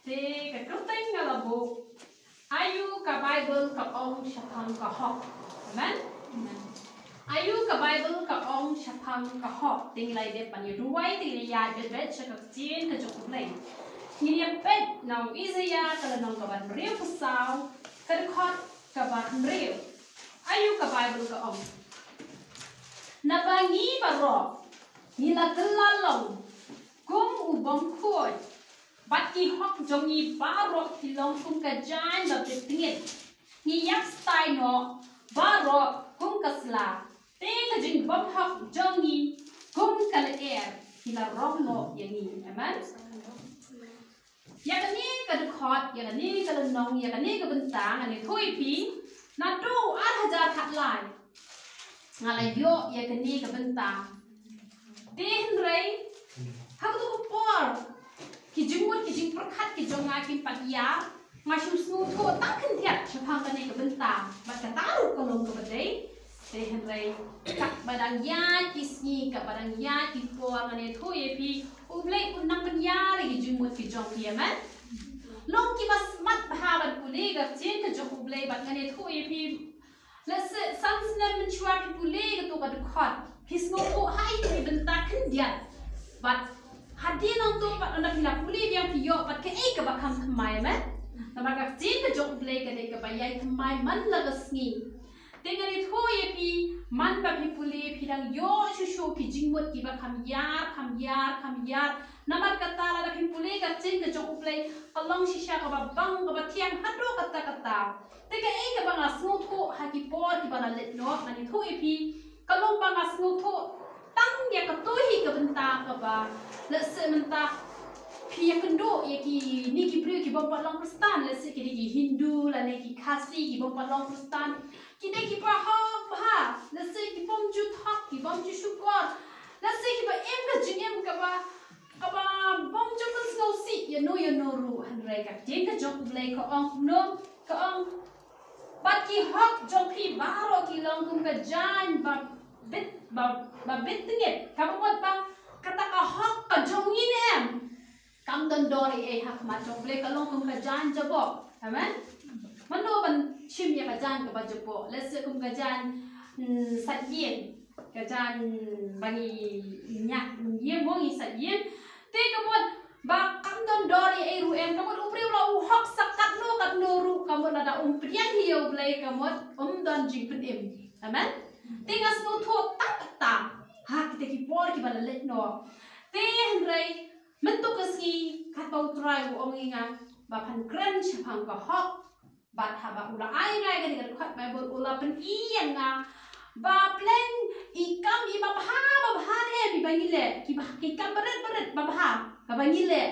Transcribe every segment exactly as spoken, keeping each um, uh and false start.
Te ka kyrteng nga la buh, Aïu ka Baibl ka ong shaphang ka hok. Amen. Aïu ka Baibl ka ong shaphang ka hok. Te ngi la dep ban ïa duwai, te ngi la ïa dep sha ka ktien ka jong U Blei. Ngi ïa peit na u Isaïah ka lynnong kaba hynriewphew saw, ka dkhot kaba hynriew. Aïu ka Baibl ka ong. Naba ngi baroh ngi la kylla long kum u bym khuid, bad ki hok jong ngi baroh ki long kum ka jaiñ ba bit tngit. Ngi ïap stai noh baroh kum ka sla, te ka jingbymhok jong ngi kum ka lyer ki la rong noh ïa ngi. Amen. Ïa kane ka dkhot, ïa kane ka lynnong, ïa kane ka bynta ngan ïathuh ïa phi. Naduh ar hajar khatlai nga la ïoh ïa kane ka bynta. Te hynrei ha kato ka por, ki jingmut ki jingpyrkhat ki jong nga kim pat ïar. Nga shu sngewthuh tang khyndiat shaphang kane ka bynta, bad kata ruh ka long kaba dei. Te hynrei katba dang ïaid ki sngi, katba dang ïaid ki por, ngan ïathuh ïa phi, U Blei un nang pynïar ïa ki jingmut ki jong phi. Amen. Long kiba smat bha ban pule ka ktien ka jong U Blei, bad ngan ïathuh ïa phi. Lehse san snem mynshuwa phi pule kato ka dkhot, phi sngewthuh ha ito i bynta khyndiat. Bad hadien nangto pat, ynda phi la pule biang, phi ïoh pat kaei kaba kham thymmai. Amen. Namar ka ktien ka jong U Blei ka dei kaba ïai thymmai man la ka sngi. Te ngan ïathuh ïa phi, man ba phi pule, phi dang ïoh shuh shuh ki jingmut kiba kham ïar, kham ïar, kham ïar. Namar kata, lada phi pule ka ktien ka jong U Blei, ka long shisha kaba bang, kaba thiang haduh katta katta. Te kaei kaba nga sngewthuh ha ki por kiba la leit noh, ngan ïathuh ïa phi, ka long ba nga sngewthuh tang ïa kato hi ka bynta kaba, lehse mynta phi ïakynduh ïa kine ki briew ki bym pat long Khristan, lehse ki dei ki Hindu lane ki Khasi ki bym pat long Khristan. Ki dei kiba hok bha, lehse ki bym ju thok, ki bym ju shukor, lehse kiba im ka jingim kaba, kaba bym ju pynsngewsih ïano ïano ruh. Hynrei ka ktien ka jong U Blei ka ong kumno, ka ong, bad ki hok jong phi baroh ki long kum ka jaiñ ba bit, ba, ba bit tngit. Kaba mut ba kata ka hok ka jong ngi ne em, kam don dor ei ei ha khmat jong U Blei, ka long kum ka jaiñ jaboh. Amen. Mano ban shim ïa ka jaiñ kaba jaboh? Lehse kum ka jaiñ, mm, saitjin, ka jaiñ ba ngi ñiah, ngi ïa mo ngi saitjin. Te ka mut ba kam don dor ei ei ruh em, ka mut u briew la u hok sa katno katno ruh, ka mut lada um pdiang hi ïa U Blei, ka mut um don jingpynim. Amen. Te nga sngewthuh tang katta ha kita ki por kiba la leit noh. Te hynrei mynta ka sngi, katba U Trai u ong ïa nga ba phan kren shaphang ka hok, bad haba u la ai nga ïa kane ka dkhot Baibl, u la pyni ïa nga ba pleng i kam iba bha, ba bha ne em iba ngi leh, ki ba, ki kam barit barit ba bha kaba ngi leh,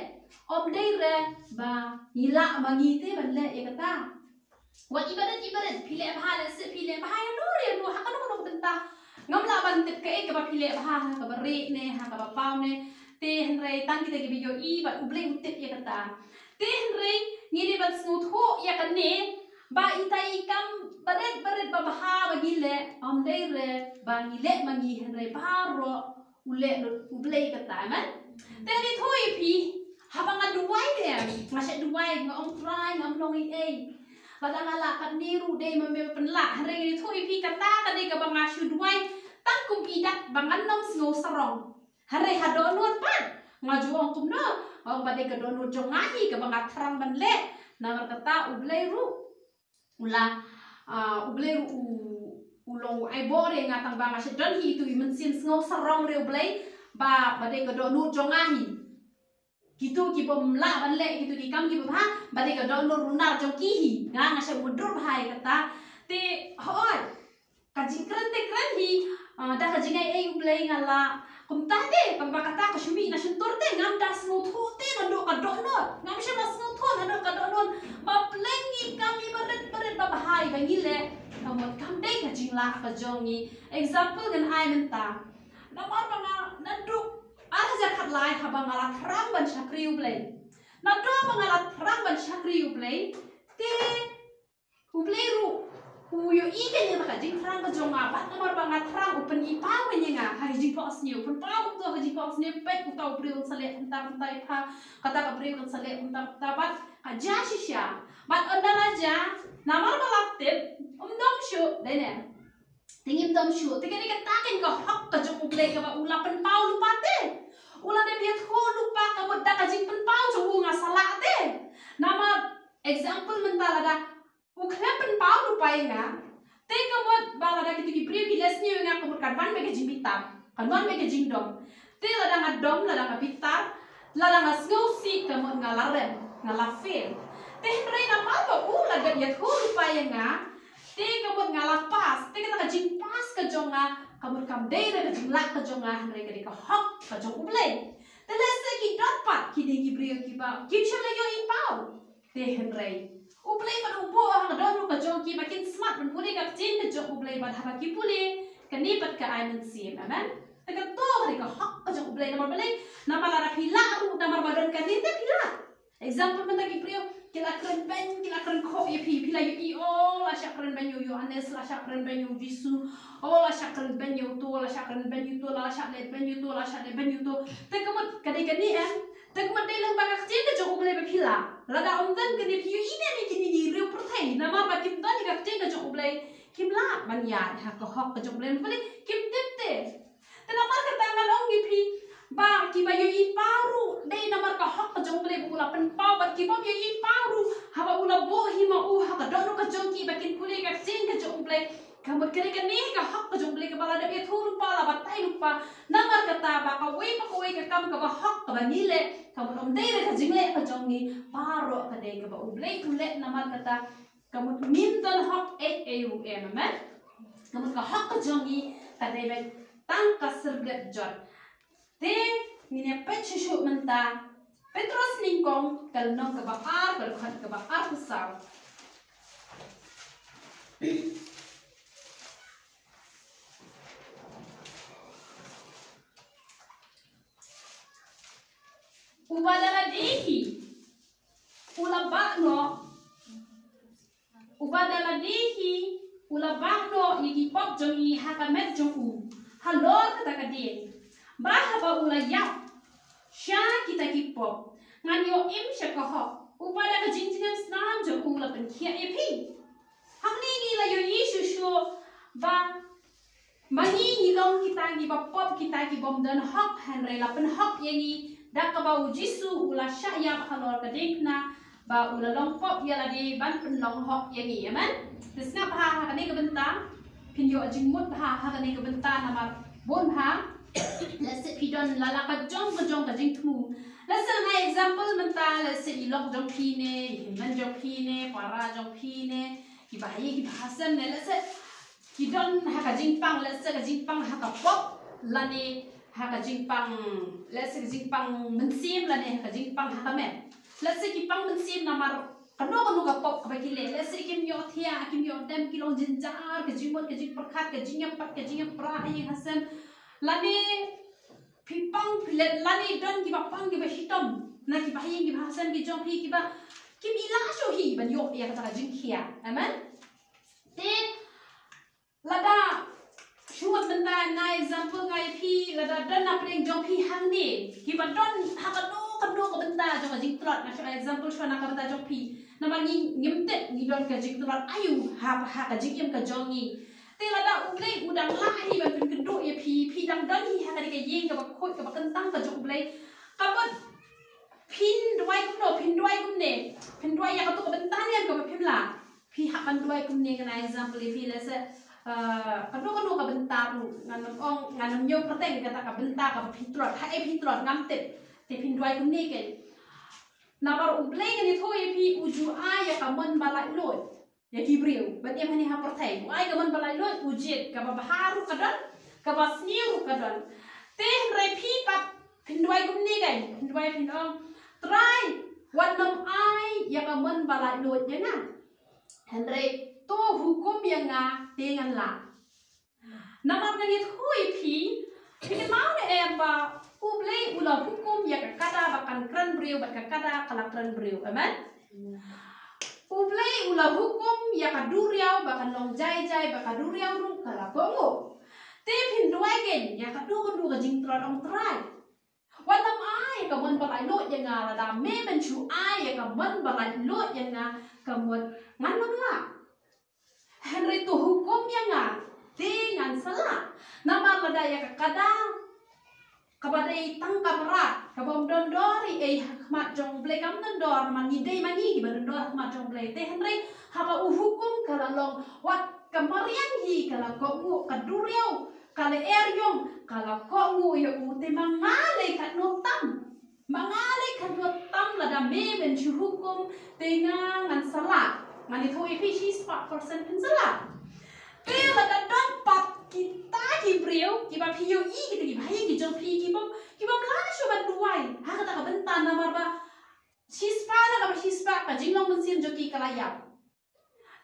ym dei re ba ngi lah ma ngi te ban leh ïa kata. Wat iba rit iba rit phi leh bha, lehse phi leh bha ïano re ïano, ha kano kano ka bynta. Ngam lah ban tip kaei kaba phi leh bha, ha kaba rieh ne, ha kaba paw ne. Te hynrei tang kita kiba ïohi bad U Blei u tip ïa kata. Te hynrei ngi dei ban sngewthuh ïa kane, ba ita i kam barit barit ba bha ba ngi leh, ym dei re ba ngi leh ma ngi, hynrei baroh u leh lut U Blei kata. Amen. Te ngan ïathuh ïa phi, haba nga duwai te em, nga shait duwai, nga ong Trai, ngam long ei ei. Lada nga lah katne ruh dei ma me pynlah. Hynrei ngan ïathuh ïa phi, kata ka dei kaba nga shu duwai tang kum i dak ba ngan ym sngew sarong. Hynrei ha dohnud pat nga ju ong kumno, nga ong ba dei ka dohnud jong nga hi kaba nga thrang ban leh. Namar kata U Blei ruh u la, ah, U Blei ruh u, u long u ai bor ïa nga, tang ba nga shait don hi ito i mynsiem sngew sarong re U Blei, ba, ba dei ka dohnud jong nga hi. Kito ki bym lah ban leh kito ki kam kiba bha, ba dei ka dohnud runar jong ki hi. Nga, nga shait mutdur bha ïa kata. Te hooid, ka jingkren te kren hi, ah, da ka jingai ei U Blei nga lah. Kumta te, tang ba kata ka shu mih na shyntur te, ngam da sngewthuh te naduh ka dohnud. Ngam shym la sngewthuh naduh ka dohnud ba pleng i kam iba rit barit ba bha iba ngi leh, ka mut kam dei ka jinglah ka jong ngi. Example ngan ai mynta. Namar ba nga naduh ar hajar khatlai, haba nga la thrang ban shakri U Blei. Naduh ba nga la thrang ban shakri U Blei, te U Blei ruh U ïohi kane ba ka jingthrang ka jong nga, bad namar ba nga thrang u pyni paw ïa nga ha ka jingphohsniew, u pynpaw kumto ha ka jingphohsniew, peit uta u briew un sa leh kumta kumta ïa pha, kata ka briew kan sa leh kumta kumta, bad ka jia shisha. Bad ynda la jia, namar ba la tip, ym dom shuh, dei ne. Te ngim dom shuh, te kane kata kein ka hok ka jong U Blei kaba u la pynpaw lypa te. U la dep ïathuh lypa, ka mut da ka jingpynpaw jong u nga sa lah te. Namar example mynta lada u khlem pynpaw lypa ïa nga, te ka mut ba lada kito ki briew ki leh sniew ïa nga, ka mut kan wan beit ka jingbitar, kan wan beit ka jingdom. Te lada nga dom, lada nga bitar, lada nga sngewsih, ka mut nga la rem, nga la fail. Te hynrei namar ba u la dep ïathuh lypa ïa nga, te ka mut nga la pass. Te kata ka jingpass ka jong nga, ka mut kam dei da ka jinglah ka jong nga, hynrei ka dei ka hok ka jong U Blei. Te lehse ki don pat kine ki briew kiba kim shym la ïohi paw. Te hynrei U Blei pat u buh ha ka dohnud ka jong ki ba kin smat ban pule ka ktien ka jong U Blei, bad haba ki pule, kane pat ka ai mynsiem. Amen. Te kato ka dei ka hok ka jong U Blei. Namar balei? Namar lada phi lah ruh, namar ba don kane te phi lah. Example mynta ki briew ki la kren beiñ, ki la kren khoh ïa phi, phi la ïohi, oh, la shah kren beiñ ïa u Ïohannes, la shah kren beiñ ïa u Jisu, oh, la shah kren beiñ ïa uto, la shah kren beiñ ïa uto, la shah leh beiñ ïa uto, la shah leh beiñ ïa uto. Te ka mut ka dei kane em. Te ka mut dei lyngba ka ktien ka jong U Blei ba phi lah. Lada ym don kane, phi ïohi ne em ïa kine ki riew pyrthei, namar ba kim don ïa ka ktien ka jong U Blei, kim lah ban ïaid ha ka hok ka jong U Blei. Balei? Kim tip te. Te namar kata ngan ong ïa phi ba kiba ïohi paw ruh, dei namar ka hok ka jong U Blei ba u la pynpaw, bad kibym ïohi paw ruh, haba u la buh hi ma u ha ka dohnud ka jong ki ba kin pule ka ktien ka jong U Blei. Ka mut ka dei kane ka hok ka jong U Blei kaba la dep ïathuh lypa, la batai lypa. Namar kata ba kawei pa kawei ka kam kaba hok kaba ngi leh, ka mut ym dei da ka jingleh ka jong ngi, baroh ka dei kaba U Blei u leh. Namar kata ka mut ngim don hok ei ei ruh em, amen. Ka mut ka hok ka jong ngi ka dei beit tang ka syrdet jot. Te ngin ïa peit shuh shuh mynta Petros nyngkong, ka lynnong kaba ar, ka dkhot kaba arphew saw. Uba da lade hi u la bah noh, uba da lade hi u la bah noh ïa ki pop jong ngi ha ka met jong u halor kata ka dieng, ba haba u la ïap sha kita ki pop, ngan ïoh im sha ka hok, uba da ka jingjngem snam jong u la pynkhiah ïa phi. Hangne ngi la ïohi shuh shuh ba ma ngi ngi long kita kiba pop, kita kibym don hok, hynrei la pynhok ïa ngi da kaba U Jisu u la shah ïap halor ka diengphna, ba u la long pop ïa lade ban pynlong hok ïa ngi. Amen. Te sngap bha ha kane ka bynta, phin ïoh jingmut bha ha kane ka bynta namar bun bha. Lehse phi don la la ka jong ka jong ka jingthmu. Lehse ngan ai example mynta, lehse i lok jong phi ne, i hynmen jong phi ne, para jong phi ne, kiba ha ïing kiba ha sem ne, lehse ki don ha ka jingpang, lehse ka jingpang ha ka pop, lane ha ka jingpang, lehse ka jingpang mynsiem, lane ha ka jingpang ha ka met. Lehse ki pang mynsiem namar kano kano ka pop kaba ki leh, lehse kim ïoh thiah, kim ïoh dem, ki long jynjar, ka jingmut, ka jingpyrkhat, ka jingïap pat, ka jingïap pra ha ïing ha sem. Lane phi pang, phi leh, lane don kiba pang kiba shitom na kiba ha ïing kiba ha sem ki jong phi, kiba kim i lah shuh hi ban ïoh ïa kata ka jingkhiah. Amen. Te lada shu mut mynta nga example nga ïa phi, lada don na pdeng jong phi hangne kiba don ha kano kano ka bynta jong ka jingtlot, nga shu example shuwa na ka bynta jong phi. Namar ngi ngim tip ngi don ka jingtlot aïu ha, ha ka jingim ka jong ngi. Te lada U Blei u dang lah hi ban pynkynduh ïa phi, phi dang don hi ha kane ka ïing kaba khuid kaba kyntang ka jong U Blei, ka mut phin duwai kumno, phin duwai kumne, phin duwai ïa kato ka bynta ne em kaba phim lah. Phi hap ban duwai kumne, ngan ai example ïa phi, lehse, eh, kano kano ka bynta ruh, ngan ym ong, ngan ym ñiew pyrthei kata ka bynta kaba phi tlot, haei phi tlot ngam tip. Te phin duwai kumne kein. Namar U Blei ngan ïathuh ïa phi u ju ai ïa ka mon ba laitluid ïa ki briew ban im hangne ha pyrthei. U ai ka mon ba laitluid, u jied, kaba bha ruh ka don, kaba sniew ruh ka don. Te hynrei phi pat phin duwai kumne kein, phin duwai phin ong, Trai, wat nym ai ïa ka mon ba laitluid ïa nga. Hynrei to hukum ïa nga te ngan lah. Namar ngan ïathuh ïa phi, phi kynmaw ne em ba U Blei u la hukum ïa ka kada ba kan kren briew bad ka kada ka la kren briew. Amen. U Blei u la hukum ïa ka duriaw ba kan long jai jai, ba ka duriaw ruh ka la kohnguh. Te phin duwai kein ïa kano kano ka jingtlot, ong Trai. Wat nym ai ïa ka mon ba laitluid ïa nga, lada me men shu ai ïa ka mon ba laitluid ïa nga, ka mut ngan nym lah. Hynrei to hukum ïa nga, te ngan sa lah. Namar lada ïa ka kada kaba dei tang ka mrad, kaba ym don dor ei ei ha khmat jong U Blei, kam don dor, namar ngi dei ma ngi kiba don dor ha khmat jong U Blei. Te hynrei haba u hukum ka la long, wat ka mariang hi ka la kohnguh, ka duriaw ka la er ïong ka la kohnguh ïa u, te ma nga lei katno tam. Ma nga lei katno tam, lada me men shu hukum, te nga ngan sa lah. Ngan ïathuh ïa phi, shispah percent phin sa lah. Te lada don pat kita ki briew kiba phi ïohi, kita kiba ha ïing ki jong phi, kiba, kibym lah shuh ban duwai ha kata ka bynta, namar ba shispah na kaba shispah ka jinglong mynsiem jong ki ka la ïap.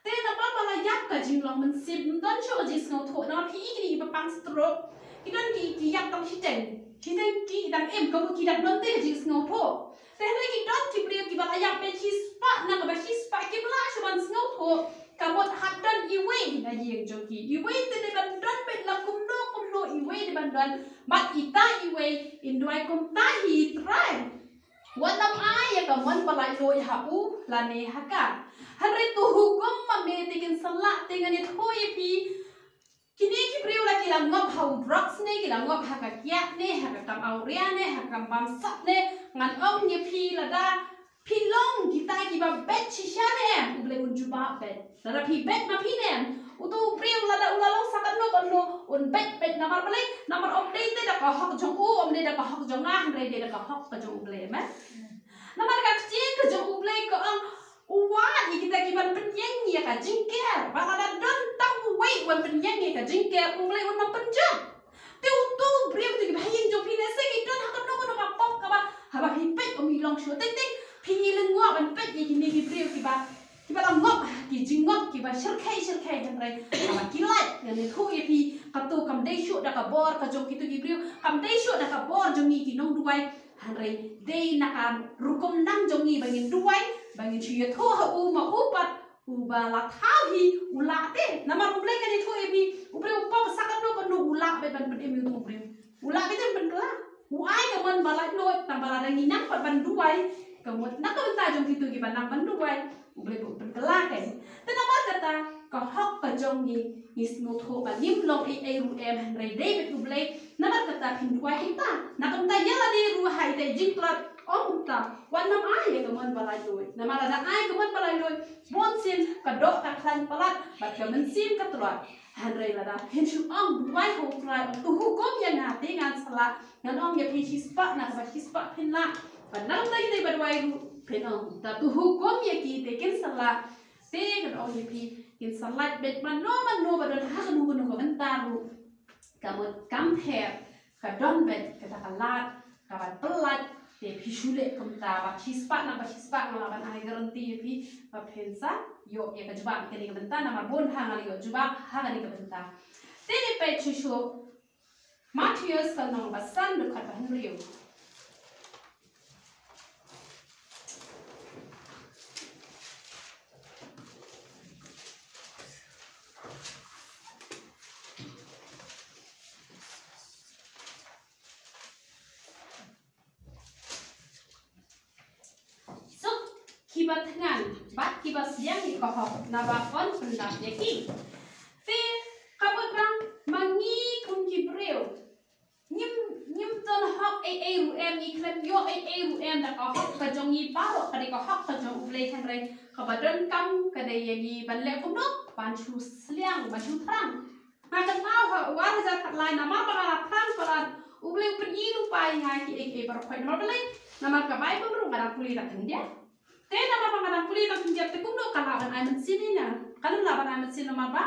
Te namar ba la ïap ka jinglong mynsiem, ym don shuh ka jingsngewthuh. Namar phi i kine kiba pang stroke, ki don ki, ki ïap tang shiteng, shiteng ki dang im, kumno ki dang don te ka jingsngewthuh. Te hynrei ki don ki briew kiba la ïap beit shispah na kaba shispah, kim lah shuh ban sngewthuh. Ka mut hap don iwei na ïing jong ki, iwei te dei ban don beit, la kumno kumno iwei dei ban don. Bad ita iwei in duwai kumta hi, Trai, wat nym ai ïa ka mon ba laitluid ha u lane ha ka. Hynrei to hukum ma me te kin sa lah. Te ngan ïathuh ïa phi, kine ki briew la ki la ngop ha u drugs ne, ki la ngop ha ka kiad ne, ha ka kam awria ne, ha ka kam bamsap ne, ngan ong ïa phi, lada phi long kita kiba beit shisha ne em, U Blei un jubab beit. Lada phi beit ma phi ne em, uto u briew lada u la long sa katno katno, un beit beit. Namar balei? Namar ym dei te da ka hok jong u, ym dei da ka hok jong nga, hynrei dei da ka hok ka jong U Blei, em? Namar ka ktien ka jong U Blei ka ong, u wad ïa kita kiban pynïeng ïa ka jingker. Ba lada don tang uwei uban pynïeng ïa ka jingker, U Blei un ym pynjot. Te uto u briew, te kiba ha ïing jong phi, lehse ki don ha kano kano ka pop kaba haba phi peit ym i long shuh. Teng teng phi i lyngngoh ban peit ïa kine ki briew kiba, kiba la ngop ha ki jingngop kiba shyrkhei shyrkhei, hynrei haba ki lait, ngan ïathuh ïa phi, kato kam dei shuh da ka bor ka jong kito ki briew, kam dei shuh da ka bor jong ngi ki nongduwai. Hynrei dei na ka rukom nang jong ngi ba ngin duwai, ba ngin shu ïathuh ha u, ma u pat uba la thaw hi u lah te. Namar U Blei kan ïathuh ïa phi, u briew u pop sa katno katno u lah beit ban pynim ïa uto u briew. U lah beit ban pynkylla. U ai ka mon ba laitluid, tang ba lada ngi nang pat ban duwai, ka mut na ka bynta jong kito kiba nang ban duwai, U Blei u pynkylla kein. Te namar kata, ka hok ka jong ngi, ngi sngewthuh ba ngim long ei ei ruh em, hynrei dei beit U Blei. Namar kata phin duwai ïa kita. Na ka bynta ïa lade ruh ha ita i jingtlot, ong kumta, wat nym ai ïa ka mon ba laitluid. Namar lada ai ka mon ba laitluid, bunsien ka doh ka khlaiñ palat bad ka mynsiem ka tlot. Hynrei lada phin shu ong, duwai ha U Trai, to hukum ïa nga te ngan sa lah, ngan ong ïa phi, shispah na kaba shispah phin lah. Bad na ka bynta kita kiba duwai ruh phin ong, ta to hukum ïa ki te kin sa lah. Te ngan ong ïa phi, kin sa lait beit mano mano ba don ha kano kano ka bynta ruh. Ka mut kam pher, ka don beit kata ka lad kaban pyllait. Te phi shu leh kumta, ba shispah na ba shispah, nga lah ban ai guarantee ïa phi ba phin sa ïoh ïa ka jubab ha kane ka bynta. Namar bun ha nga la ïoh jubab ha kane ka bynta. Te ngin peit shuh shuh Mathaios ka lynnong ba san, dkhot ba hynriew. Suk kiba thngan bad kiba sliang ïa ka hok, naba yn pyndap ïa ki. Te ka mut ba ma ngi kum ki briew, ngim, ngim don hok ei ei ruh em, ngi khlem ïoh ei ei ruh em da ka hok ka jong ngi baroh, ka dei ka hok ka jong U Blei, hynrei kaba donkam ka dei ïa ngi ban leh kumno, ban shu sliang, ban shu thrang. Nga kynmaw ha u ar hajar khatlai, namar ba nga la thrang palat, U Blei u pyni lypa ïa nga kiei kiei baroh khoit. Namar balei? Namar ka Baibl ruh nga dang pule tang khyndiat. Te namar ba nga dang pule tang khyndiat, te kumno ka lah ban ai mynsiem ïa nga? Kam lah ban ai mynsiem namar ba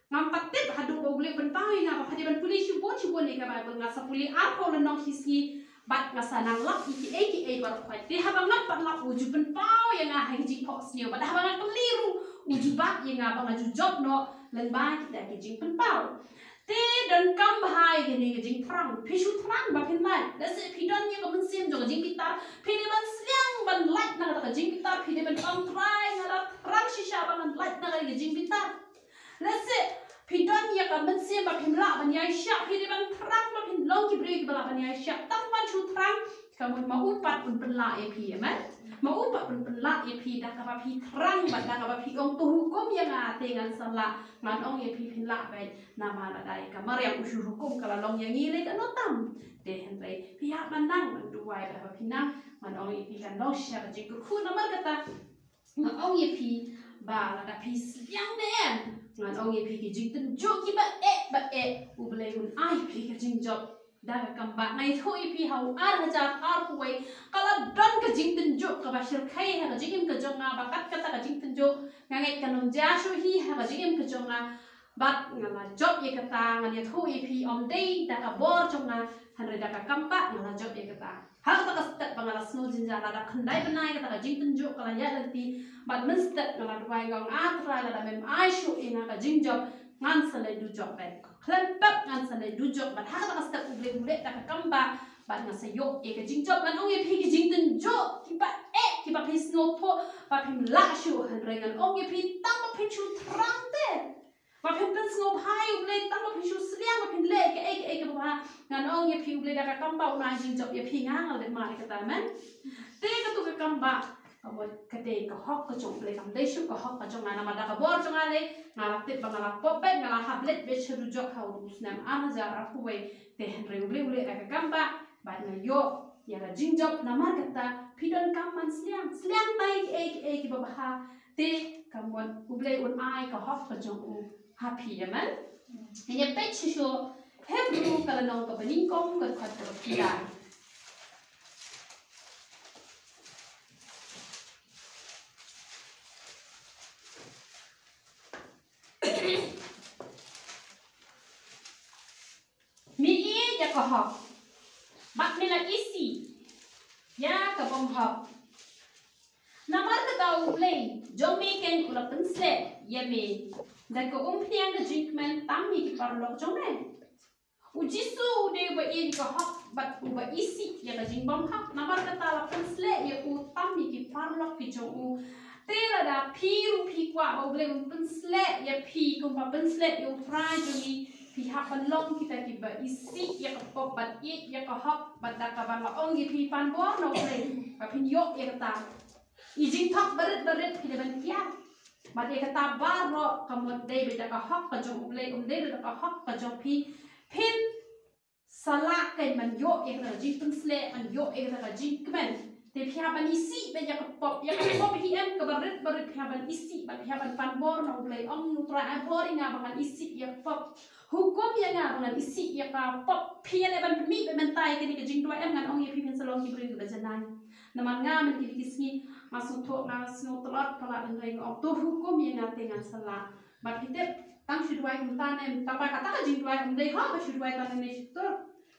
ngam pat tip haduh ba U Blei u pynpaw ïa nga ba phi dei ban pule shibun shibun ïa ka Baibl. Nga sa pule arphew lynnong shi sngi, bad nga sa nang lap ïa kiei kiei baroh khoit. Te haba ngam pat lap, u ju pynpaw ïa nga ha ki jingphohsniew. Bad haba nga kylli ruh, u ju bat ïa nga ba nga ju jop noh lyngba kita ki jingpynpaw. Te donkam bha ïa kane ka jingthrang. Phi shu thrang ba phin lait. Lehse phi don ïa ka mynsiem jong ka jingbitar, phi dei ban sliang ban lait na kata ka jingbitar. Phi dei ban ong, Trai, nga la thrang ba phim lah ban ïaishah, phi dei ban thrang ba phin long ki briew kiba lah ban ïaishah. Tang ban shu thrang, ka mut ma u pat un pynlah ïa phi, amen. Ma u pat un pynlah ïa phi da kaba phi thrang bad da kaba phi ong, to hukum ïa nga te ngan sa lah. Ngan ong ïa phi phin lah beit, namar lada ïa ka mariang u shu hukum ka la long ïa ngi lei kano tam. Te hynrei phi hap ban nang ban duwai, lada ba phi nang, ngan ong ïa phi kan long shisha ka jingkyrkhu. Namar kata, ngan ong ïa phi ba lada phi sliang ne em, ngan ong ïa phi ki jingtynjuh kiba eh ba eh, U Blei un ai phi ka jingjop da ka kam ba. Nga ïathuh ïa phi, ha u ar hajar arphew wei ka la don ka jingtynjuh kaba shyrkhei ha ka jingim ka jong nga, ba kat kata ka jingtynjuh nga ngeit kan ym jia shuh hi ha ka jingim ka jong nga. Bad nga la jop ïa kata, ngan ïathuh ïa phi, ym dei da ka bor jong nga, hynrei da ka kam ba nga la jop ïa kata. Ha kata ka step ba nga la sngew jynjar, lada khyndai bnai kata ka jingtynjuh ka la ïaid lynti, bad mynstep nga la duwai, nga ong, A Trai, lada mem ai shuh ïa nga ka jingjop, ngan sa leit dujok beit. Khlem pep ngan sa leit dujok, bad ha kata ka step U Blei u leh da ka kam ba, bad nga sa ïoh ïa ka jingjop. Ngan ong ïa phi, ki jingtynjuh kiba eh kiba phi sngewthuh ba phim lah shuh, hynrei ngan ong ïa phi, tang ba phin shu thrang te, ba phin pynsngewbha ïa U Blei, tang ba phin shu sliang ba phin leh kaei kaei kaba bha, ngan ong ïa phi, U Blei da ka kam ba un ai jingjop ïa phi. Nga nga la dep mad ïa kata, amen. Te katu ka kam ba, ka mut ka dei ka hok ka jong U Blei, kam dei shuh ka hok ka jong nga. Namar da ka bor jong nga lei nga la tip ba nga la pop beit, nga la hap leit beit sha dujok ha u snem ar hajar arphew wei. Te hynrei U Blei u leh da ka kam ba, bad nga ïoh ïa ka jingjop. Namar kata, phi donkam ban sliang, sliang tai kiei kiei kiba bha, te ka mut U Blei un ai ka hok ka jong u ha phi, amen. Ngin ïa peit shuh shuh Hebru ka lynnong kaba nyngkong, ka dkhot kaba khyndai. Me ïeit ïa ka hok, bad me la isih ïa ka bym hok. Namar kata U Blei jong me keiñ u la pynsleh ïa me da ka umphniang ka jingkmen tam ïa ki paralok jong me. U Jisu u dei uba ïeit ïa ka hok bad uba isih ïa ka jingbymhok. Namar kata la pynsleh ïa u tam ïa ki paralok ki jong u. Te lada phi ruh phi kwah ba U Blei un pynsleh ïa phi kumba pynsleh ïa U Trai jong ngi, phi hap ban long kita kiba isih ïa ka pop bad ïeit ïa ka hok, bad da kaba nga ong ïa phi, pan bor na U Blei ba phin ïoh ïa kata. I jingthok barit barit phi dei ban kiar. Bad ïa kata baroh ka mut dei beit da ka hok ka jong U Blei, ym dei da ka hok ka jong phi. Phin sa lah keiñ ban ïoh ïa ka jingpynsleh, ban ïoh ïa ka jingkmen. Te phi hap ban isih beit ïa ka pop, ïa ka pop hi em, kaba rit ba rit phi hap ban isih, bad phi hap ban pan bor na U Blei, ong U Trai, ai bor ïa nga ba ngan isih ïa ka pop. Hukum ïa nga ba ngan isih ïa ka pop. Phi ïa leh ban pynmih beit mynta ïa kane ka jingduwai em? Ngan ong ïa phi, phin sa long ki briew kiba janai. Namar nga mynta kine ki sngi nga sngewthuh, nga sngew tlot palat, hynrei nga ong, to hukum ïa nga te ngan sa lah. Bad phi tip, tang shu duwai kumta ne, tang ba kata ka jingduwai ym dei hok ba shu duwai tang ne shyntur.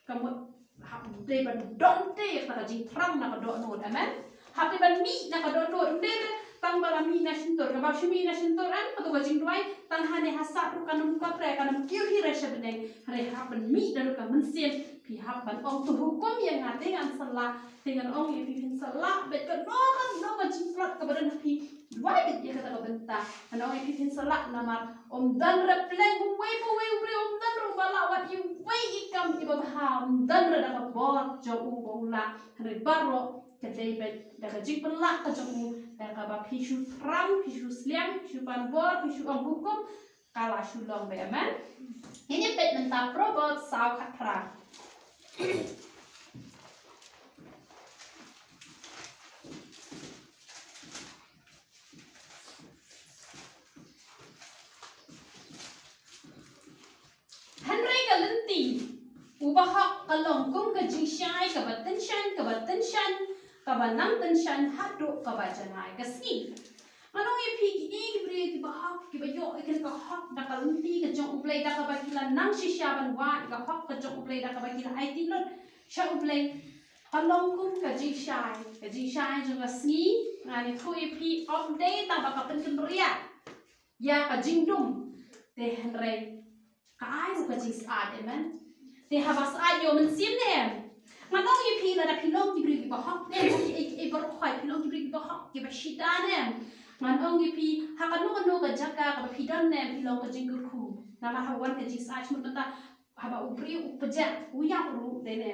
Ka mut hap dei ban don te kata ka jingthrang na ka dohnud. Amen. Hap dei ban mih na ka dohnud. Ym dei tang ba la mih na shyntur. Kaba shu mih na shyntur, em, kata ka jingduwai tang hangne ha sat ruh kan ym kor re, kan ym kiew hi re sha bneng. Hynrei hap ban mih naduh ka mynsiem. Phi hap ban ong, to hukum ïa nga te ngan sa lah. Te ngan ong ïa phi, phin sa lah beit. Kano kano ka jingtlot kaba don ha phi, duwai beit ïa kata ka bynta. Ngan ong ïa phi, phin sa lah, namar ym don re pleng uwei pa uwei u briew, ym don re uba lah wat ïa uwei i kam iba bha, ym don re da ka bor jong u ba u lah. Hynrei baroh ka dei beit da ka jingpynlah ka jong u, da kaba phi shu thrang, phi shu sliang, phi shu pan bor, phi shu ong hukum, ka la shu long beit. Amen. Ngin ïa peit mynta Proverbs saw khatphra. Hynrei ka lynti uba hok ka long kum ka jingshai kaba tyngshaiñ, kaba tyngshaiñ, kaba nang tyngshaiñ haduh kaba janai ka sngi. Ngan ong ïa phi, ki, ki briew kiba hok, kiba ïoh ïa ka hok da ka lynti ka jong U Blei, da kaba ki la nang shisha ban wad ïa ka hok ka jong U Blei, da kaba ki la aiti lut sha U Blei, ka long kum ka jingshai, ka jingshai jong ka sngi. Ngan ïathuh ïa phi, ym dei tang ba ka pynkynriah ïa ka jingdum, te hynrei ka ai ruh ka jingsyaid, amen. Te haba syaid ïa u mynsiem ne em? Ngan ong ïa phi, lada phi long ki briew kiba hok ne em, kiei kiei baroh, phi long ki briew kiba hok, kiba shidan ne em, ngan ong ïa phi, ha kano kano ka jaka kaba phi don ne em, phi long ka jingkyrkhu. Namar haba wan ka jingsyaid, mut mynta haba u briew u pjah, u ïap ruh, dei ne.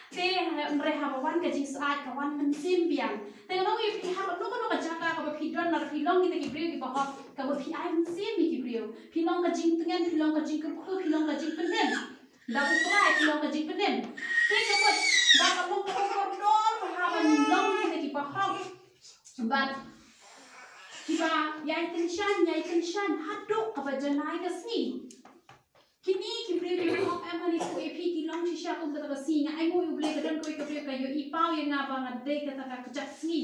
Te hynrei haba wan ka jingsyaid, ka wan mynsiem biang. Te nga ong ïa phi, ha kano kano ka jaka kaba phi don, lada phi long kita ki briew kiba hok, kaba phi ai mynsiem ïa ki briew. Phi long ka jingtngen, phi long ka jingkyrkhu, phi long ka jingpynim. Da u Trai phi long ka jingpynim. Te ka mut ba ka long ka kordor ba haba ngi long kita kiba hok, bad kiba ïai tyngshaiñ, ïai tyngshaiñ haduh kaba janai ka sngi. Kine ki briew kiba hok, em, ha kane ka sngi phi ki long shisha kum kata ka sngi. Nga ainguh ïa U Blei, ka don kawei ka briew ka ïohi paw ïa nga ba nga dei kata ka kjat sngi.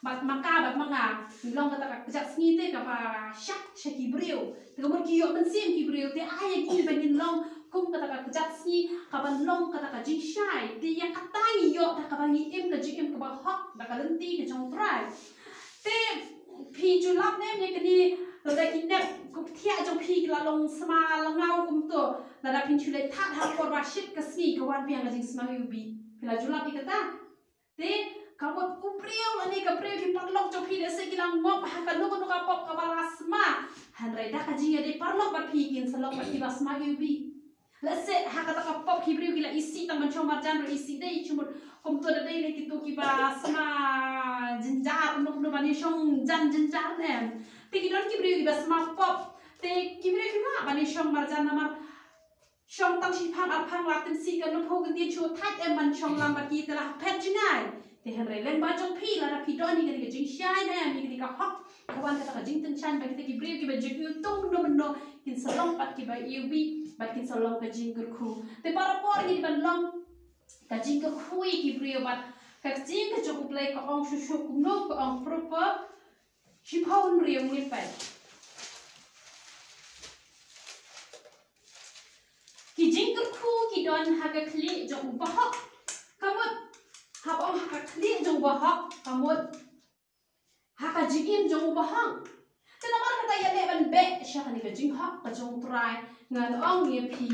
Bad ma ka bad ma nga ngi long kata ka kjat sngi te kaba shah sha ki briew. Te ka mut ki ïoh mynsiem ki briew, te ai ïa ngi ba ngin long kum kata ka kjat sngi, kaban long kata ka jingshai. Te ïa kata ngi ïoh da kaba ngi im ka jingim kaba hok da ka lynti ka jong U Trai. Te phi ju lap ne em ïa kane, lada ki nep, ko kthiah jong phi ki la long sma lyngngaw kumto, lada phin shu leit thad ha por ba shit ka sngi, ka wan biang ka jingsma ïa u bih. Phi la ju lap ïa kata? Te ka mut u briew lane ka briew, ki paralok jong phi lehse ki la ngop ha kano kano ka pop kaba la sma, hynrei da ka jingïadei paralok bad phi kin sa long bad kiba sma ïa u bih. Lehse ha kata ka pop ki briew ki la isih tang ban shong marjan ruh, isih dei, shu mut kumto da dei ne kito kiba sma jynjar, kumno kumno ban ïashong jan jynjar ne em. Te ki don ki briew kiba sma pop, te ki briew ki mah ban ïashong marjan namar shong tang shiphang arphang la tynsih ka nongphew kyntien, shu thait em ban shong lang bad ki, te la phet jngai. Te hynrei lyngba jong phi, lada phi don ïa kane ka jingshai ne em, ïa kane ka hok, ka wan kata ka jingtyngshaiñ ba kita ki briew kiba ju ïohi kumno kumno kin sa long pat kiba ïohi bad kin sa long ka jingkyrkhu. Te para por ngi dei ban long ka jingkyrkhu ïa ki briew bad ka ktien ka jong U Blei ka ong shuh shuh kumno, ka ong Proverb shiphew hynriew, ngi peit. Ki jingkyrkhu ki don ha ka khlieh jong u bahok. Ka mut, haba ong ha ka khlieh jong u bahok, ka mut ha ka jingim jong u bahok. Te namar kata ïaleh ban beh sha kane ka jinghok ka jong U Trai, ngan ong ïa phi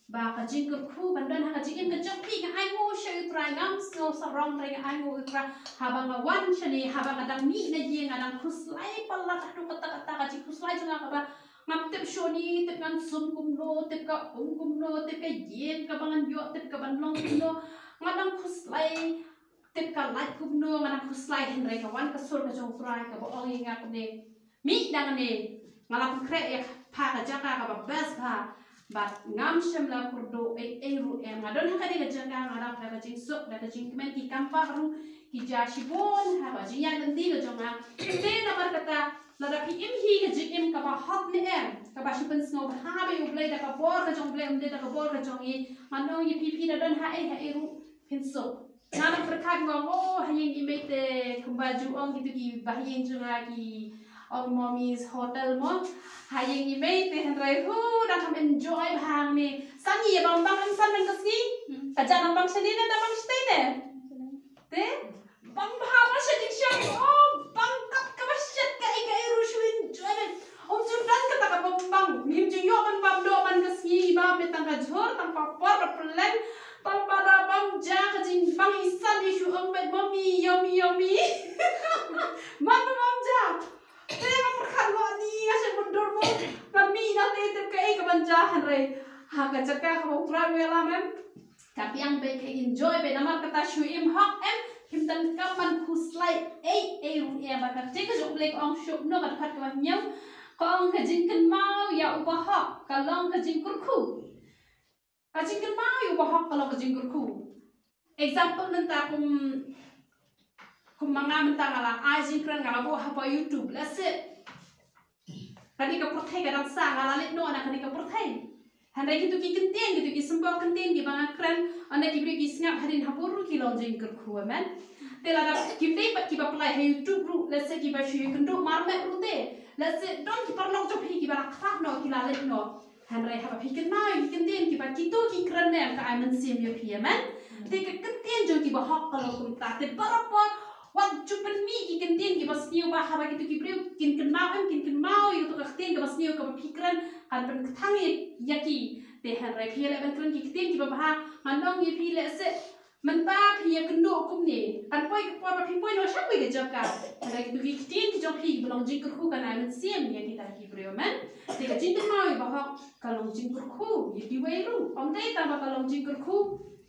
ba ka jingkyrkhu ban don ha ka jingim ka jong phi. Nga ainguh sha U Trai, ngam sngew sarong, hynrei nga ainguh U Trai. Haba nga wan shane, haba nga dang mih na ïing, nga dang khuslai palat haduh katta katta, ka jingkhuslai jong nga kaba ngam tip shano, tip ngan sum kumno, tip ka um kumno, tip ka ïing kaba ngan ïoh, tip kaban long kumno. Nga dang khuslai, tip ka lait kumno, nga dang khuslai, hynrei ka wan ka sur ka jong U Trai kaba ong ïa nga kumne, mih nangne, nga la pynkhreh ïa pha ka jaka kaba best bha, bad ngam shym la kyrduh ei ei ruh em. Nga don ha kane ka jaka, nga dap da ka jingsuk, da ka jingkmen, ki kam pah ruh ki jia shibun ha ka jingïaid lynti ka jong nga. Te namar kata, lada phi im hi ka jingim kaba hok ne em, kaba shu pynsngewbha ïa U Blei, da ka bor ka jong U Blei, ym dei da ka bor ka jong ngi, ngan ong ïa phi, phi da don ha ei ha ei ruh phin suk. Nga la pyrkhat, nga ong, oh, ha ïing i mei te kumba ju ong kito kiba ha ïing jong nga ki ong mommy's hotel mo. Ha ïing i mei te, hynrei hu, dang kham enjoy bha hangne. San ngi ïa bam bang, em, san man ka sngi? Ka jaka bang shane ne da bang shatei ne? Te bang bha ba shet ding shet. Oh, bang kat kaba shet, kaei kaei ruh shu enjoy ne. Ym ju don kata ka bam bang. Ngim ju ïoh ban bam doh man ka sngi, bam ne tang ka jhur, tang papor, da pynleng. Tang ba da bam ja ka jingbang, i san i shu ong beit, "Mommy, yummy, yummy." Man ba bam ja. Te nga pyrkhat, nga ni nga shet bun dur mo. Nga mih na te tip kaei kaban ja, hynrei ha ka jaka kaba U Trai u ïalam em, ka biang beit, ka enjoy beit. Namar kata shu im hok em, kim donkam ban khuslai ei ei ruh em. Bad ka ktien ka jong U Blei ka ong shuh, no, ka dkhot kaba hynñiew, ka ong, ka jingkynmaw ïa u bahok ka long ka jingkyrkhu. Ka jingkynmaw ïa u bahok ka long ka jingkyrkhu. Example, mynta kum, kum ma nga mynta nga la ai jingkren, nga la buh hapoh YouTube. Lehse kane ka pyrthei ka dang sah, nga la leit noh na kane ka pyrthei. Hynrei kito ki kyntien, kito ki symboh kyntien kiba nga kren, ynda ki briew ki sngap hadien habud ruh ki long jingkyrkhu, amen. Te lada kim dei pat kiba pynlait ha YouTube ruh, lehse kiba shu ïakynduh marmet ruh te, lehse don ki paralok jong phi kiba la khlad noh, ki la leit noh. Hynrei haba phi kynmaw ïa ki kyntien kiba kito ki kren ne em, ka ai mynsiem ïa phi, amen. Te ka kyntien jong ki bahok ka long kumta. Te barabor wat ju pynmih ki kyntien kiba sniew, ba haba kito ki briew kin kynmaw em, kin kynmaw ïa kato ka ktien kaba sniew kaba phi kren, kan pynkthang ïa, ïa ki. Te hynrei phi ïaleh ban kren ki ktien kiba bha. Ngan ong ïa phi, lehse mynta phi ïakynduh kumne, kan poi ka por ba phi poi noh sha kawei ka jaka. Hynrei kito ki ktien ki Jong phi ba long jingkyrkhu kan ai mynsiem ïa kita ki briew, amen. Te ka jingkynmaw ïa bahok ka long jingkyrkhu ïa kiwei ruh. Ym dei tang ba ka long jingkyrkhu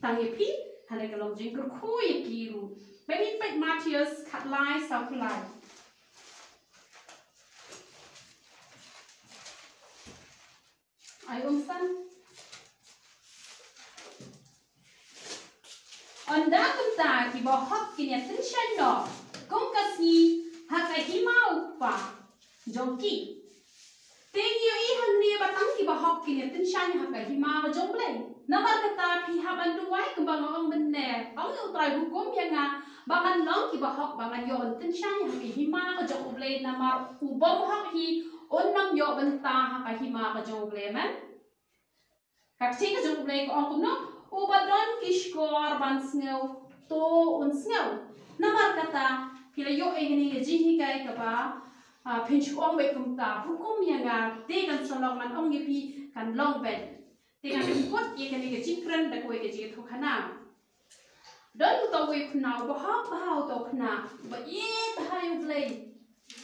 tang ïa phi, hynrei ka long jingkyrkhu ïa ki ruh. Ba ngin peit Mathaios khatlai, saw phew lai. Ai um san. Ynda kumta ki bahok kin ïa tyngshaiñ noh kum ka sngi ha ka hima u Kpa jong ki. Te ngi ïohi hangne ba tang ki bahok kin ïa tyngshaiñ ha ka hima ka jong U Blei. Namar kata phi hap ban duwai kumba nga ong mynne. Ong ïa U Trai hukum ïa nga ba ngan long ki bahok ba ngan ïoh ban tyngshaiñ ha ka hima ka jong U Blei, namar u bym hok hi un ym ïoh bynta ha ka hima ka jong U Blei, amen. Ka ktien ka jong U Blei ka ong kumno, uba don ki shkor ban sngew to un sngew. Namar kata phi la ïohi ïa kane ka jinghikai kaba, ah, phin shu ong beit kumta, hukum ïa nga, te kan sa long, ngan ong ïa phi, kan long beit. Te ngan pynkut ïa kane ka jingkren da kawei ka jingïathuhkhana. Don uta uwei u khynnah uba hok bha, uta u khynnah uba ïeit bha ïa U Blei.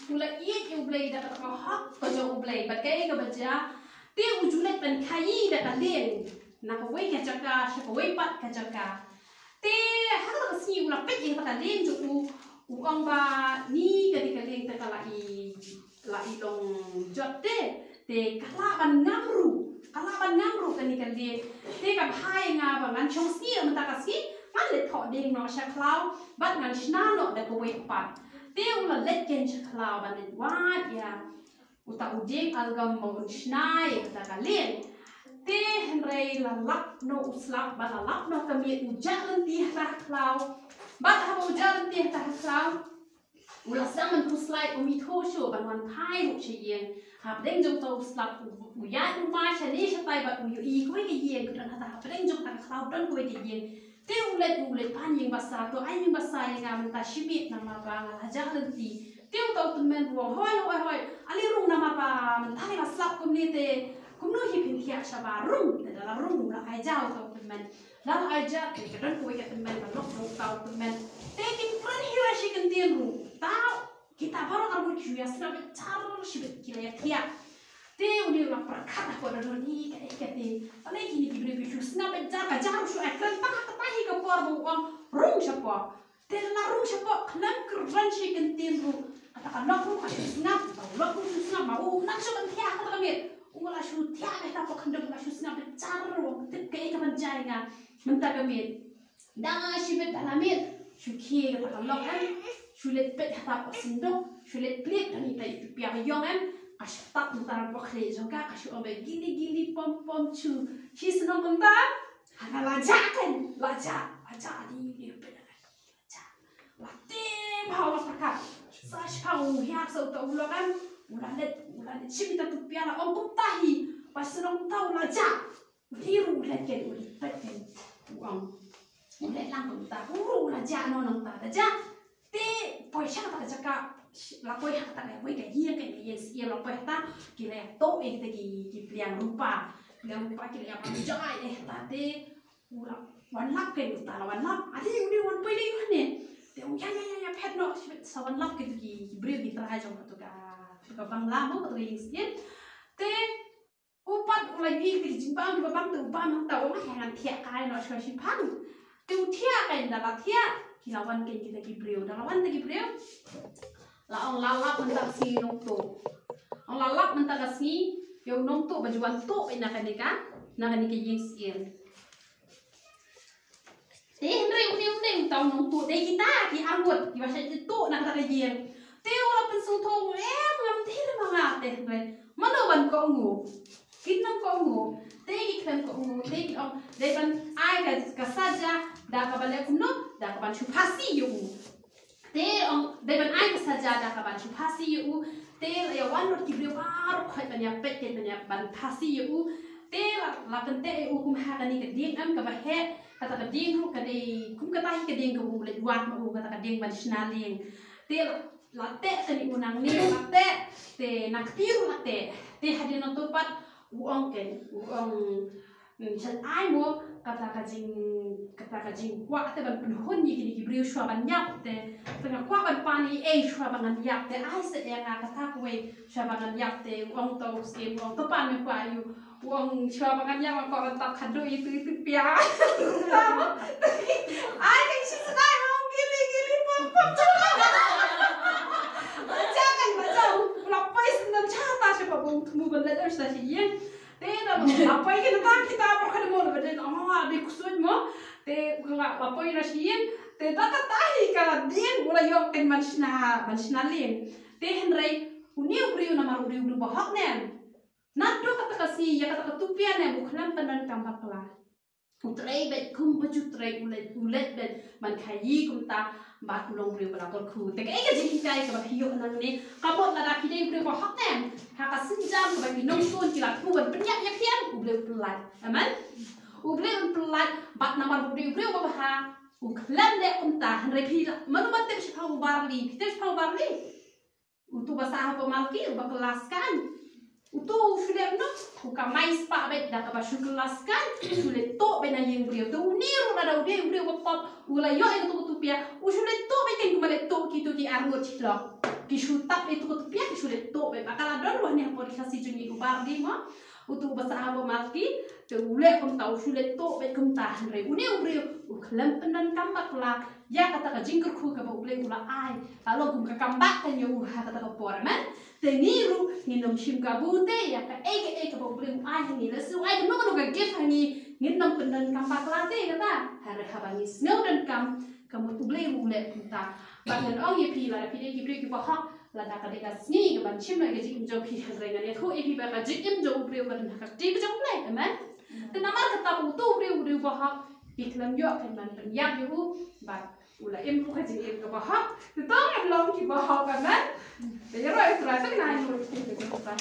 U la ïeit ïa U Blei da kata ka hok ka jong U Blei. Bad kaei kaba jia, te u ju leit ban khaii da ka lieng na kawei ka jaka sha kawei pat ka jaka. Te ha kata ka sngi u la peit ïa kata ka lieng jong u, u ong ba ni kane ka lieng te ka la i la i long jot te, te ka lah ban ngam ruh, ka lah ban ngam ruh kane ka lieng. Te ka bha ïa nga ba ngan shong sngi, mynta ka sngi ngan leit thoh dieng noh sha khlaw bad ngan shna noh da kawei pat. Te u la leit keiñ sha khlaw ban leit wad ïa uta u dieng algam ba un shna ïa kata ka lieng. Te hynrei la lap noh u slap bad la lap noh ka miet, u jah lynti ha khlaw. Bad haba u jah lynti ha khlaw, u la sdang ban khuslai, um ithuh shuh ban wan phai ruh sha ïing. Hapdeng jong uta u slap u, u ïaid u mai shane shatai bad u ïohi kawei ka ïing ka don hata, hapdeng jong kata ka khlaw don kawei ka ïing. Te u leit, u leit pan ïing basa, to ai ïing basa ïa nga mynta shi miet namar ba nga la jah lynti. Te uta u tymmen u ong, hoi hoi hoi, ale rung namar ba mynta lei ba slap kumne te kumno hi phin thiah shaba, rung. Te da la rung u la ai ja uta u tymmen. La la ai ja te ka don kawei ka tymmen, ka lok ruh uta u tymmen. Te kin kren hi ra shi kyntien ruh. Ta kita baroh arngut ki shu ïa sngap beit jar shibit, ki la ïa thiah. Te une u la pyrkhat hapoh da don i ka, i ka te. Balei kine ki briew ki shu sngap beit jar, ka jar u shu ai kren tang ha kata hi ka por ba u ong rung shapoh. Te la rung shapoh khlem kren shi kyntien ruh. Kata ka lok ruh ka shu sngap, kata ka lok ruh shu sngap, ma u nang shu ban thiah kata ka miet. U la shu thiah beit hapoh khyndew, u la shu sngap beit jar, u tip kaei ka ban jia ïa nga mynta ka miet. Da shibit da la miet, shu khie kata ka lok em, shu leit peit hapoh synduk, shu leit plied, da ni ta i tupia ka ïong em, ka shu tap mynta hapoh khlieh jong ka, ka shu ong beit gili gili pom pom chu. Shi shnong kumta, ha nga la jah keiñ, la jah, la jah, di di peit. La tim ha u la pyrkhat. Sa sha u hiar sa uta u lok em. U la leit, u la leit shim ita tupia la ong kumta hi. Ba shnong ta u la jah. U hi ruh u leit keiñ, u leit peit keiñ. U ong. U leit lang kumta. U ruh u la jah, no nangta da jah. Te poi sha kata ka jaka, la poi ha kata ka wei ka ïing, ka ïing syiar, la poi hata. Ki la ïa tuh ïa kita ki, ki pliang rupa. Pliang rupa ki la ïa pynjah ïa hata te. U la wan lap keiñ uta, la wan lap. Ade une wan poi dei hangne. Te u ïa ïa ïa ïa phet noh shibit, sa wan lap keiñ ki, ki briew ki trai jong katu ka, katu ka bangla mo, katu ka ïing syiar. Te u pat u la ïohi keiñ ki jingbam kiba bam, te u bam hangta, u ong ïa ngan thiah kai noh shuwa shiphang. Te u thiah keiñ, da la thiah ki la wan keiñ kita ki briew, da la wan kita ki briew. La ong la lap mynta ka sngi nongtuh. Ong la lap mynta ka sngi ïa u nongtuh ba ju wan tuh ïa na kane ka, na kane ka ïing syiar. Te hynrei une une uta u nongtuh dei kita ki arngut kiba shait tuh na kata ka ïing. Te u la pynsngewthuh, em, ngam dei ma nga, te hynrei mano ban kohnguh? Kin nang kohnguh? Te ki khlem kohnguh, te ki ong dei ban ai ka, ka saja da kaba leh kumno, da kaban shu phasi ïa u. Te ong dei ban ai ka saja da kaban shu phasi ïa u. Te la ïa wan lut ki briew baroh khoit ban ïa peit, ban ïa ban phasi ïa u. Te la, la pynteh ïa u kum ha kane ka dieng em kaba heh, kata ka dieng ruh ka dei kum kata hi ka dieng kaba u leit wad ma u, kata ka dieng ban shna lieng. Te la, la teh kane u nangne, la teh, te na kti ruh la teh. Te hadien nangta pat u ong keiñ, u ong, mm, shait ai mo, kata ka jing, kata ka jingkwah te ban pynhun ïa kine ki briew shuwa ban ïap te. Te nga kwah ban pan ei ei shuwa ba ngan ïap te. Ai sa ïa nga kata kawei shuwa ba ngan ïap te. U ong to u Syiem, u ong to pan me kwah ïa u. U ong shuwa ba ngan ïap nga kwah ban tap khadduh ïa itu itu pia. Ai ka shi sdai u ong gili gili pom pom. Jangan macam la poi sendam chata shuwa ba u thmu ban leit sha shi ïing. Te da la poi ki nata kita por ka demo ba den ong la bi kusut mo. Te ka la poi na shi ïing. Te da ka tahi ka la dien u la ïoh ken man shna man shna lien. Te hynrei une u briew namar u briew u briew ba hok ne. Naduh kata ka sngi ïa kata ka tupia ne u khlem pyndonkam bakla. U trei beit kum ba ju trei u leit u leit beit man khaïi kumta. Bad u long briew ba la kyrkhu. Te kaei ka jinghikai kaba phi ïoh nangne? Ka mut lada phi dei u briew ba hok ne, ha ka sienjam kaba ki nongshun ki la thmu ban pynïap ïa phi, u Blei u pynlait. Amen. U Blei u pynlait bad namar u dei u briew ba bha u khlem leh kumta. Hynrei phi la, mano ba tip shaphang u Barli? Phi tip shaphang u Barli? Utu ba sah hapoh Malki, uba kylla skaiñ. Utu u shu leh kumno? U kamai spah beit da kaba shu kylla skaiñ, u shu leit tuh beit na ïing briew. Te une ruh lada u dei u briew ba pop, u la ïoh ïa katu ka tupia, u shu leit tuh beit kein kumba leit tuh kitu ki arngut shi lok. Ki shu tap ïa katu ka tupia, ki shu leit tuh beit. Ba ka la don ruh ne hapoh ri Khasi jong ngi u Barli mo. Utu uba sah hapoh Malki, te u leh kumta u shu leit tuh beit kumta hynrei une u briew u khlem pyndonkam bakla ïa kata ka jingkyrkhu kaba u Blei u la ai. Ka long kum ka kam bad ka ñiew ha kata ka por, amen. Te ngi ruh ngin ym shim kabu te ïa kaei kaei kaba u Blei u ai ha ngi. Lehse u ai kano kano ka gift ha ngi, ngin ym pyndonkam bakla te kata. Hynrei haba ngi sngew donkam, ka mut u Blei ruh u leh kumta. Bad ngan ong ïa phi lada phi dei ki briew kiba hok, lada ka dei ka sngi kaban shim noh ïa ka jingim jong phi, hynrei ngan ïathuh ïa phi ba ka jingim jong u briew ka don ha ka kti ka jong u Blei. Amen. Te namar kata ba utu u briew u dei uba hok, phi khlem ïoh kein ban pynïap ïa u bad u la im ruh ka jingim kaba hok. Te to ngin long kiba hok, amen. Te ïaroh ïa u Trai, to ngin ai ruh ïa u Trai.